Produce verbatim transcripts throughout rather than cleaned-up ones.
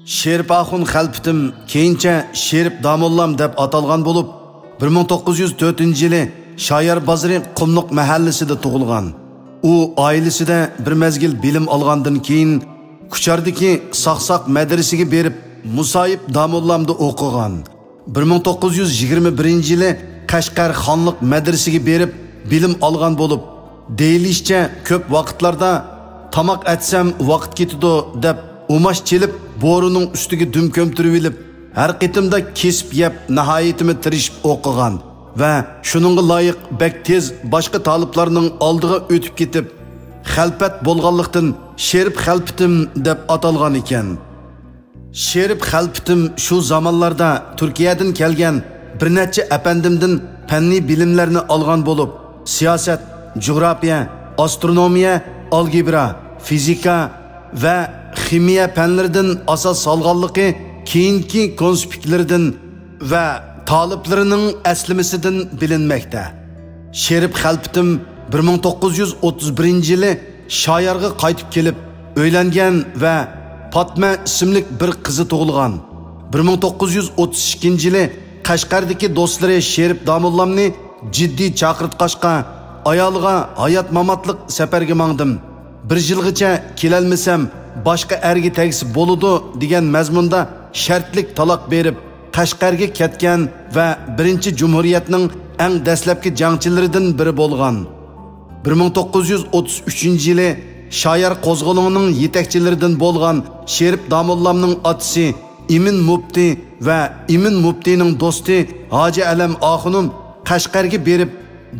شېرىپ ئاخۇن خەلپىتىم، كېيىنچە شېرىپ داموللام دەپ ئاتالغان بولۇپ، بىر مىڭ توققۇز يۈز تۆتىنچى يىلى شايار بازىرى قۇملۇق مەھەللىسىدە تۇغۇلغان. ئۇ ئائىلىسىدە بىر مەزگىل بىلىم ئالغاندىن كېيىن، كۇچاردىكى ساقساق مەدرىسىگە بېرىپ، مۇسايىپ داموللامدا ئوقۇغان. بىر مىڭ توققۇز يۈز يىگىرمە بىرىنچى يىلى قەشقەر خانلىق مەدرىسىگە بېرىپ بىلىم ئالغان بولۇپ، دېيىلىشىچە، كۆپ ۋاقىتلاردا «تاماق ئەتسەم ۋاقىت كېتىدۇ» دەپ ئۇماش چېلىپ، بورىنىڭ ئۈستىگە دۈم كۆمتۈرۈۋېلىپ، ھەر قېتىمدا كېسىپ يەپ، ناھايىتىمۇ تىرىشىپ ئوقۇغان ۋە شۇنىڭغا لايىق بەك تېز باشقا تالىپلارنىڭ ئالدىغا ئۆتۈپ كېتىپ، خەلپەت بولغانلىقتىن، شېرىپ خەلپىتىم دەپ ئاتالغان ئىكەن. شېرىپ خەلپىتىم شۇ زامانلاردا تۈركىيەدىن كەلگەن بىر نەچچە ئەپەندىمدىن پەننىي بىلىملەرنى ئالغان بولۇپ، سىياسەت، جۇغراپىيە، ئاسترونومىيە، ئالگېبرا، فىزىكا ۋە خىمىيە پەنلىرىدىن ئاساس سالغانلىقى كېيىنكى كونسپىكتلىرىدىن ۋە تالىپلىرىنىڭ ئەسلىمىسىدىن بىلىنمەكتە. شېرىپ خەلپىتىم بىر مىڭ توققۇز يۈز ئوتتۇز بىرىنچى يىلى شايارغا قايتىپ كېلىپ، ئۆيلەنگەن ۋە پاتمە ئىسىملىك بىر قىزى تۇغۇلغان. بىر مىڭ توققۇز يۈز ئوتتۇز ئىككىنچى يىلى قەشقەردىكى دوستلىرى شېرىپ داموللامنى جىددىي چاقىرتقاچقا، ئايالىغا ھايات-ماماتلىق سەپەرگە ماڭدىم. بىر يىلغىچە كېلەلمىسەم، باشقا ئەرگە تەگسە بولىدۇ، دېگەن مەزمۇندا شەرتلىك تالاق بېرىپ، قەشقەرگە كەتكەن ۋە بىرىنچى جۇمھۇرىيەتنىڭ ئەڭ دەسلەپكى جەڭچىلىرىدىن بىرى بولغان. بىر مىڭ توققۇز يۈز ئوتتۇز ئۈچىنچى يىلى شايار قوزغىلىڭىنىڭ يېتەكچىلىرىدىن بولغان شېرىپ داموللامنىڭ ئاتىسى ئىمىن مۇپتى ۋە ئىمىن مۇپتىنىڭ دوستى ھاجى ئەلەم ئاخۇنۇم قەشقەرگە بېرىپ،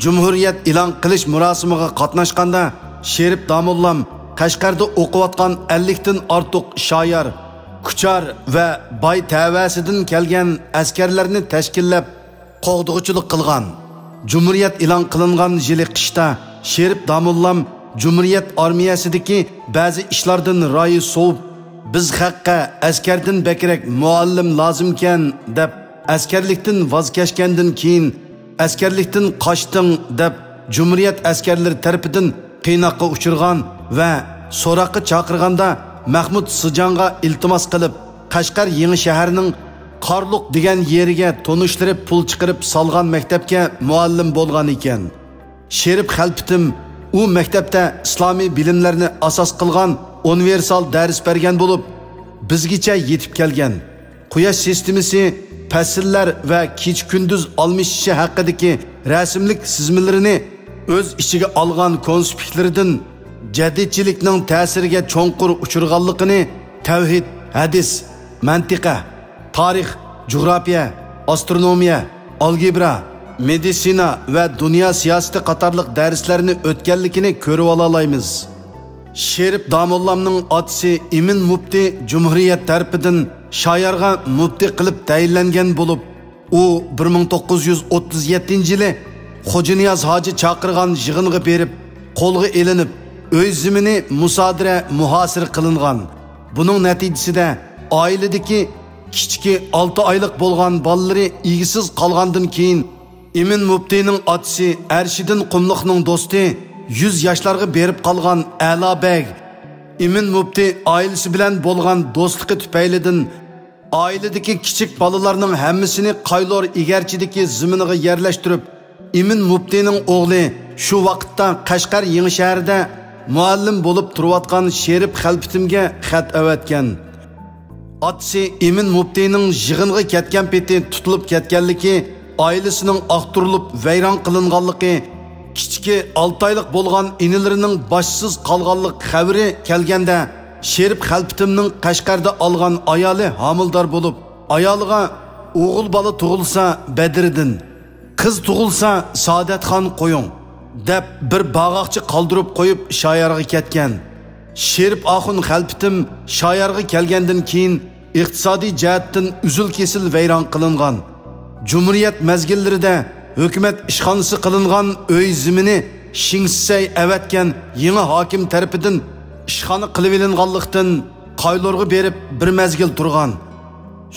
جۇمھۇرىيەت ئېلان قىلىش مۇراسىمىغا قاتناشقاندا، شېرىپ داموللام قەشقەردە ئوقۇۋاتقان ئەللىكتىن ئارتۇق شايار، كۇچار ۋە باي تەۋەسىدىن كەلگەن ئەسكەرلەرنى تەشكىللەپ، قوغدىغۇچىلىق قىلغان. جۇمھۇرىيەت ئېلان قىلىنغان يىلى قىشتا شېرىپ داموللام جۇمھۇرىيەت ئارمىيەسىدىكى بەزى ئىشلاردىن رايى سوۋۇپ، «بىز خەققە ئەسكەردىن بەكرەك مۇئەللىم لازىمكەن» دەپ، ئەسكەرلىكتىن ۋاز كەچكەندىن كېيىن، «ئەسكەرلىكتىن قاچتىڭ» دەپ، جۇمھۇرىيەت ئەسكەرلىرى تەرىپىدىن قىيناققا ئۇچرىغان ۋە سوراققا چاقىرغاندا، مەخمۇت سىجاڭغا ئىلتىماس قىلىپ، قەشقەر يېڭى شەھەرنىڭ قارلۇق دېگەن يېرىگە تونۇشلىرى پۇل چىقىرىپ سالغان مەكتەپكە مۇئەللىم بولغان ئىكەن. شېرىپ خەلپىتىم ئۇ مەكتەپتە ئىسلامىي بىلىملەرنى ئاساس قىلغان ئۇنىۋېرسال دەرس بەرگەن بولۇپ، بىزگىچە يېتىپ كەلگەن. قۇياش سىستېمىسى، پەسىللەر ۋە كېچە-كۈندۈز ئالمىشىشى ھەققىدىكى رەسىملىك سىزمىلىرىنى ئۆز ئىچىگە ئالغان كونسپىكتلىرىدىن جەدىدچىلىكنىڭ تەسىرىگە چوڭقۇر ئۇچرىغانلىقىنى، تەۋھىد، ھەدىس، مەنتىقە، تارىخ، جۇغراپىيە، ئاسترونومىيە، ئالگېبرا، مېدىتسىنا ۋە دۇنيا سىياسىتى قاتارلىق دەرسلەرنى ئۆتكەنلىكىنى كۆرۈۋالالايمىز. شېرىپ داموللامنىڭ ئاتىسى ئىمىن مۇپتى جۇمھۇرىيەت تەرىپىدىن شايارغا مۇپتى قىلىپ تەيىنلەنگەن بولۇپ، ئۇ بىر مىڭ توققۇز يۈز ئوتتۇز يەتتىنچى يىلى خوجانىياز ھاجى چاقىرغان يىغىنغا بېرىپ، قولغا ئېلىنىپ، ئۆي زېمىنى مۇسادىرە، مۇھاسىرە قىلىنغان. بۇنىڭ نەتىجىسىدە ئائىلىدىكى كىچىكى ئالتە ئايلىق بولغان بالىلىرى ئىگىسىز قالغاندىن كېيىن، ئىمىن مۇپتىنىڭ ئاتىسى ئەرشىدىن قۇملۇقنىڭ دوستى، يۈز ياشلارغا بېرىپ قالغان ئەلا بەگ، ئىمىن مۇپتى ئائىلىسى بىلەن بولغان دوستلۇقى تۈپەيلىدىن، ئائىلىدىكى كىچىك بالىلارنىڭ ھەممىسىنى قايلور ئىگەرچىدىكى زېمىنىغا يەرلەشتۈرۈپ، ئىمىن مۇپتىنىڭ ئوغلى، شۇ ۋاقىتتا قەشقەر يېڭىشەھەردە مۇئەللىم بولۇپ تۇرۇۋاتقان شېرىپ خەلپىتىمگە خەت ئەۋەتكەن. ئاتىسى ئىمىن مۇپتىنىڭ يىغىنغا كەتكەن پېتى تۇتۇلۇپ كەتكەنلىكى، ئائىلىسىنىڭ ئاختۇرۇلۇپ ۋەيران قىلىنغانلىقى، كىچىكى ئالتە ئايلىق بولغان ئىنىلىرىنىڭ باشسىز قالغانلىق خەۋىرى كەلگەندە، شېرىپ خەلپىتىمنىڭ قەشقەردە ئالغان ئايالى ھامىلىدار بولۇپ، ئايالىغا «ئوغۇل بالا تۇغۇلسا بەدرىدىن، قىز تۇغۇلسا سائادەتخان قويۇڭ» دەپ، بىر باغاقچە قالدۇرۇپ قويۇپ، شايارغا كەتكەن. شېرىپ ئاخۇن خەلپىتىم شايارغا كەلگەندىن كېيىن، ئىقتىسادىي جەھەتتىن ئۈزۈل-كېسىل ۋەيران قىلىنغان. جۇمھۇرىيەت مەزگىللىرىدە ھۆكۈمەت ئىشخانىسى قىلىنغان ئۆي زېمىنى شېڭ شىسەي ئەۋەتكەن يېڭى ھاكىم تەرىپىدىن ئىشخانا قىلىۋېلىنغانلىقتىن، قايلورغا بېرىپ بىر مەزگىل تۇرغان.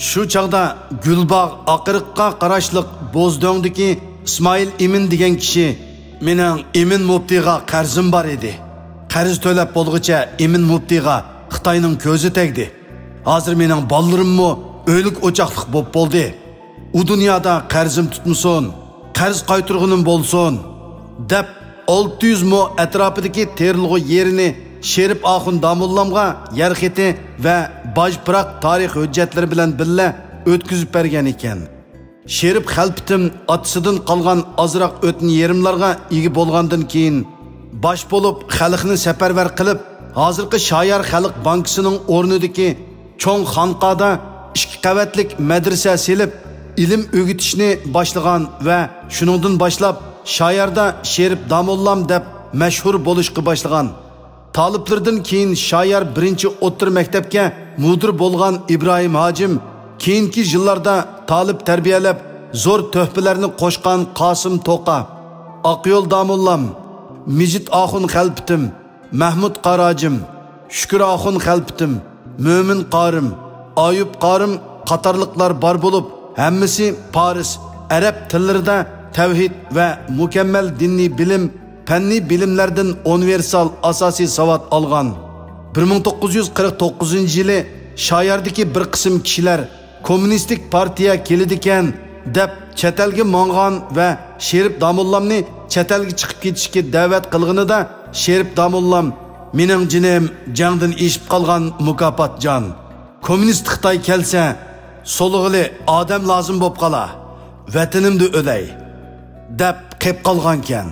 شۇ چاغدا گۈلباغ ئاقىرىققا قاراشلىق بوزدۆڭدىكى ئىسمائىل ئىمىن دېگەن كىشى: «مېنىڭ ئىمىن مۇپتىغا قەرزىم بار ئىدى. قەرز تۆلەپ بولغۇچە ئىمىن مۇپتىغا خىتاينىڭ كۆزى تەگدى. ھازىر مېنىڭ بالىلىرىممۇ ئۆيلۈك ئوچاقلىق بولۇپ بولدى. ئۇ دۇنيادا قەرزىم تۇتمىسۇن، قەرز قايتۇرغىنىم بولسۇن، دەپ، ئالتە يۈز مو ئەتراپىدىكى تېرىلغۇ يېرىنى شېرىپ ئاخۇن داموللامغا يەر خېتى ۋە باج پىراق تارىخ ھۆججەتلىرى بىلەن بىللە ئۆتكۈزۈپ بەرگەن ئىكەن. شېرىپ خەلپىتىم ئاتىسىدىن قالغان ئازراق ئۆتنە يېرىملارغا ئىگە بولغاندىن كېيىن، باش بولۇپ خەلقنى سەپەرۋەر قىلىپ، ھازىرقى شايار خەلق بانكىسىنىڭ ئورنىدىكى چوڭ خانقادا ئىككى قەۋەتلىك مەدرىسە سېلىپ، ئىلىم ئۆگىتىشنى باشلىغان ۋە شۇنىڭدىن باشلاپ شاياردا شېرىپ داموللام دەپ مەشھۇر بولۇشقا باشلىغان. تالىپلىرىدىن كېيىن شايار بىرىنچى ئوتتۇرا مەكتەپكە مۇدىر بولغان ئىبراھىم ھاجىم، كېيىنكى يىللاردا تالىپ تەربىيەلەپ، زور تۆھپىلەرنى قوشقان قاسىم توقا، ئاقيول داموللام، مىجىت ئاخۇن خەلپىتىم، مەھمۇد قاراجىم، شۈكۈر ئاخۇن خەلپىتىم، مۆمىن قارىم، ئايۇپ قارىم قاتارلىقلار بار بولۇپ، ھەممىسى پارس، ئەرەب تىللىرىدا تەۋھىد ۋە مۇكەممەل دىنىي بىلىم، پەننىي بىلىملەردىن ئۇنىۋېرسال ئاساسىي ساۋات ئالغان. بىر مىڭ توققۇز يۈز قىرىق توققۇزىنچى يىلى شاياردىكى بىر قىسىم كىشىلەر كوممۇنىستىك پارتىيە كېلىدىكەن دەپ چەت ئەلگە ماڭغان ۋە شېرىپ داموللامنى چەت ئەلگە چىقىپ كېتىشكە دەۋەت قىلغىنىدا، شېرىپ داموللام، مېنىڭ جېنىم جەڭدىن ئېشىپ قالغان مۇكاپات جان. كوممۇنىست خىتاي كەلسە، سولىغىلى ئادەم لازىم بوپ قالا، ۋەتىنىمدە ئۆلەي، دەپ قېپ قالغانكەن.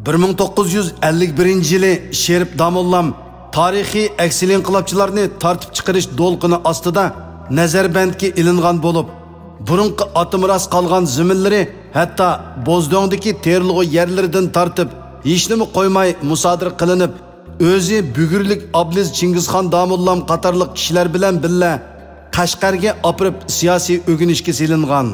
بىر مىڭ توققۇز يۈز ئەللىك بىرىنچى يىلى شېرىپ داموللام تارىخىي ئەكسىل ئىنقىلابچىلارنى تارتىپ چىقىرىش دولقۇنى ئاستىدا نەزەربەندكە ئېلىنغان بولۇپ، بۇرۇنقى ئاتا مىراس قالغان زېمىنلىرى، ھەتتا بوزدۆڭدىكى تېرىلغۇ يەرلىرىدىن تارتىپ ھېچنېمە قويماي مۇسادىرە قىلىنىپ، ئۆزى بۈگۈرلۈك ئابلىز چىڭگىزخان داموللام قاتارلىق كىشىلەر بىلەن بىللە قەشقەرگە ئاپىرىپ سىياسىي ئۆگىنىشكە سېلىنغان.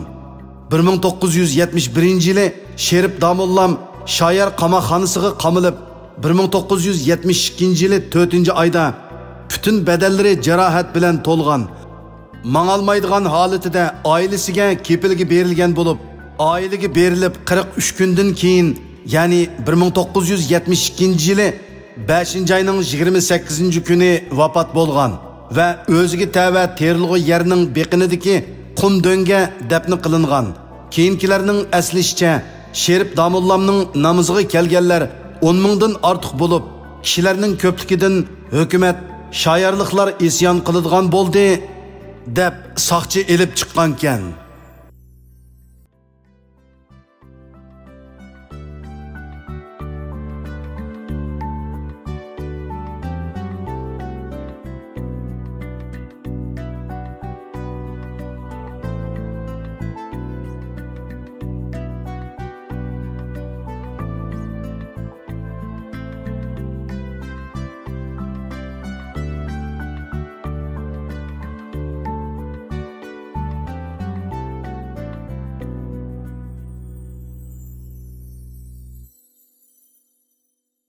بىر مىڭ توققۇز يۈز يەتمىش بىرىنچى يىلى شېرىپ داموللام شايار قاماقخانىسىغا قامىلىپ، بىر مىڭ توققۇز يۈز يەتمىش ئىككىنچى يىلى تۆتىنچى ئايدا پۈتۈن بەدەنلىرى جاراھەت بىلەن تولغان. ماڭالمايدىغان ھالىتىدە ئائىلىسىگە كېپىلگە بېرىلگەن بولۇپ، ئائىلىگە بېرىلىپ قىرىق ئۈچ كۈندىن كېيىن، يەنى بىر مىڭ توققۇز يۈز يەتمىش ئىككىنچى يىلى بەشىنچى ئاينىڭ يىگىرمە سەككىزىنچى كۈنى ۋاپات بولغان ۋە ئۆزىگە تەۋە تېرىلغۇ يەرنىڭ بېقىنىدىكى قۇم دۆڭگە دەپنە قىلىنغان. كېيىنكىلەرنىڭ ئەسلىشىچە، شېرىپ داموللامنىڭ نامىزىغا كەلگەنلەر ئون مىڭدىن ئارتۇق بولۇپ، كىشىلەرنىڭ كۆپلۈكىدىن ھۆكۈمەت شايارلىقلار ئىسيان قىلىدىغان بولدى، دەپ ساقچى ئېلىپ چىققانكەن.